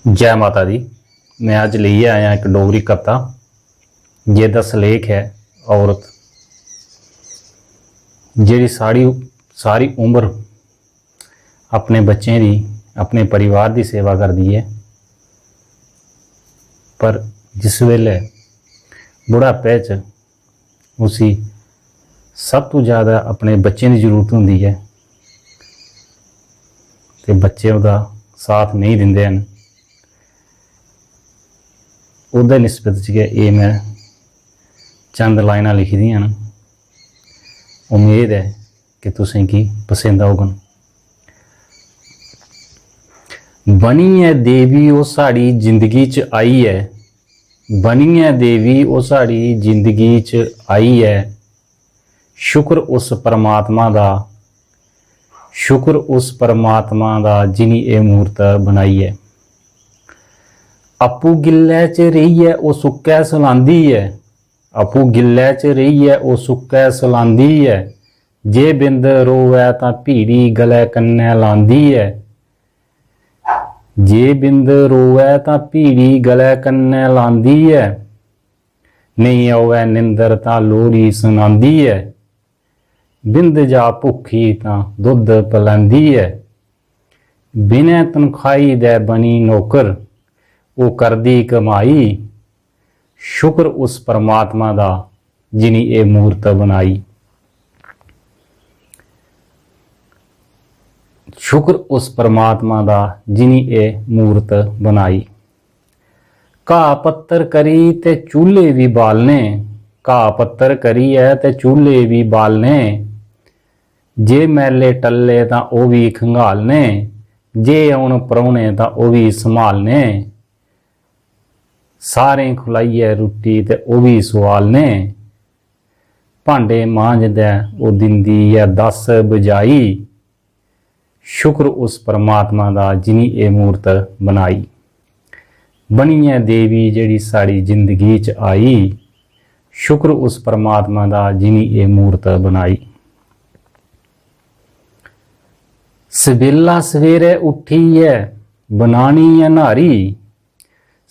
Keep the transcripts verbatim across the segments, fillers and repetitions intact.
जै माता दी। में अज्ज लेइयै आया इक डोगरी कविता, जेह्दा सलेख ऐ औरत, जेह्ड़ी सारी, सारी उम्र अपने बच्चें दी, अपने परिवार दी सेवा करदी ऐ, पर जिस बेल्लै बुढ़ापै च उसी सब तू ज़्यादा अपने बच्चें दी जरूरत होंदी ऐ ते बच्चे ओह्दा साथ नेईं दिंदे हैन, ओह्दे निस्बत च गै एह् में चंद लाइनां लिखी दियां न। उम्मीद ऐ कि तुसेंगी पसंद औङन। बनियै देवी ओह् साढ़ी जिंदगी च आई ऐ, बनियै देवी ओह् साढ़ी जिंदगी च आई ऐ। शुक्र उस परमात्मा दा, शुक्र उस परमात्मा दा जिनी एह् मूरत बनाई ऐ। आपूं गिल्लै च रेहियै ओह् सुक्कै सलांदी ऐ, आपूं गिल्लै च रेहियै ओह् सुक्कै सलांदी ऐ। जे बिंद रोवै तां भीड़ी गलै कन्नै लांदी ऐ, जे बिंद रोवै तां भीड़ी गलै कन्नै लांदी ऐ। नेईं आवै निंदर तां लोरी सनांदी ऐ, बिंद जा भुक्खी तां दुद्ध पलैंदी ऐ। बिनै तनखाही दे बनी नौकर, ओह् करदी कमाई। शुक्र उस परमात्मा दा जिनी एह् मूरत बनाई। शुक्र उस परमात्मा दा जिनी एह् मूरत बनाई। घाऽ पत्तर करी ते चूल्हे बी बालने, घाऽ पत्तर करियै ते चूल्हे बी बालने। जे मैले टल्ले तां ओह् बी खंगालने, जे औन परौह्ने तां ओह् बी सम्हालने। सारें खलाइयै रुट्टी ते ओह् बी सोआलने। भांडे मांजदै ओह् दिंदी ऐ दस बजाई। शुक्र उस परमात्मा दा जिनी एह् मूरत बनाई। बनियै देवी जेह्ड़ी साढ़ी जिंदगी च आई। शुक्र उस परमात्मा दा जिनी एह् मूरत बनाई। सवेला सवेरै उट्ठियै बनानी ऐ न्हारी।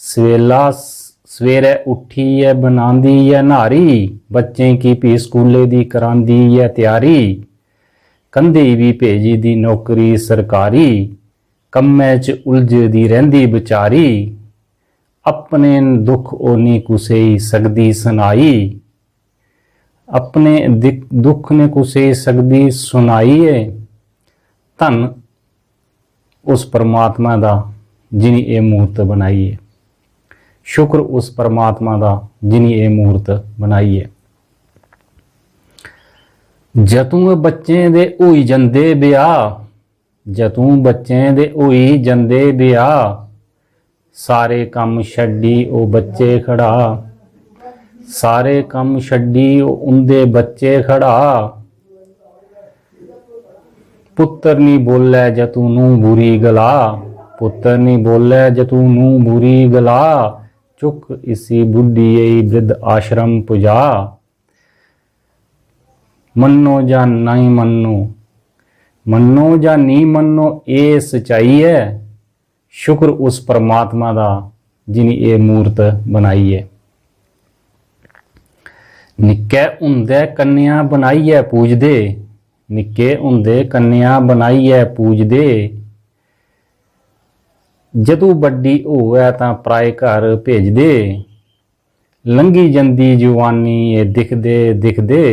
सवेला स-, सवेरै उट्ठियै बनांदी ऐ न्हारी। बच्चें गी फ्ही स्कूलै दी करांदी ऐ त्यारी। कंधे बी भेजी दी नौकरी सरकारी। कम्मै च उलझी दी रैंह्दी बचारी। अपने दुख ओह् निं कुसै गी सकदी सनाई। अपने दिक-, दुख ने कुसै गी सकदी सनाई ऐ। धन उस परमात्मा दा जिनी एह् मूरत बनाई ऐ। शुक्र उस परमात्मा दा जिनी एह् मूरत बनाई ऐ। जदूं बच्चें दे होई जंदे ब्याह्, जदूं बच्चें दे होई जंदे ब्याह्, सारे कम्म छड्डी ओह् बच्चे खड़ा। सारे कम्म छड्डी ओह् उं'दे बच्चे खड़ा। पुत्तर निं बोलै जदूं नूं बुरी गला। पुत्तर निं बोलै जदूं नूं बुरी गला। चुक इसी बुड्ढिये गी बृद्ध आश्रम पुजा। मन्नो जां नेईं मन्नो, मन्नो जां नेईं मन्नो, एह् सचाई ऐ। शुक्र उस परमात्मा दा जिनी एह् मूरत बनाई ऐ। निक्के हुंदे कन्या बनाइयै पूजदे, निक्के हुंदे कन्या बनाइयै पूजदे। जदूं बड्डी होऐ तां पराए घर भेजदे। लंघी जंदी जुआनी एह् दिखदे दिखदे,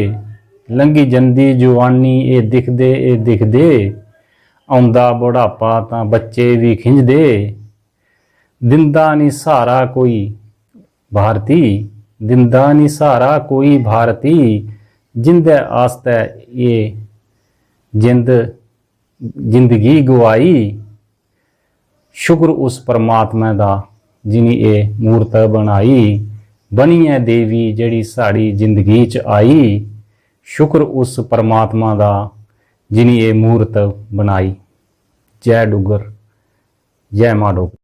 लंघी जंदी जुआनी एह् दिखदे, एह् दिखदे। औंदा बुढ़ापा तां बच्चे बी खिंझदे। दिंदा निं स्हारा कोई भारती, दिंदा निं स्हारा कोई भारती। जिंदे आस्तै एह् जिंद, जिंदगी गुआई। शुक्र उस परमात्मा दा जिनी एह् मूरत बनाई। बनियै देवी जेह्ड़ी साढ़ी जिंदगी च आई। शुक्र उस परमात्मा दा जिनी एह् मूरत बनाई। जै डुग्गर, जै मां डोगरी।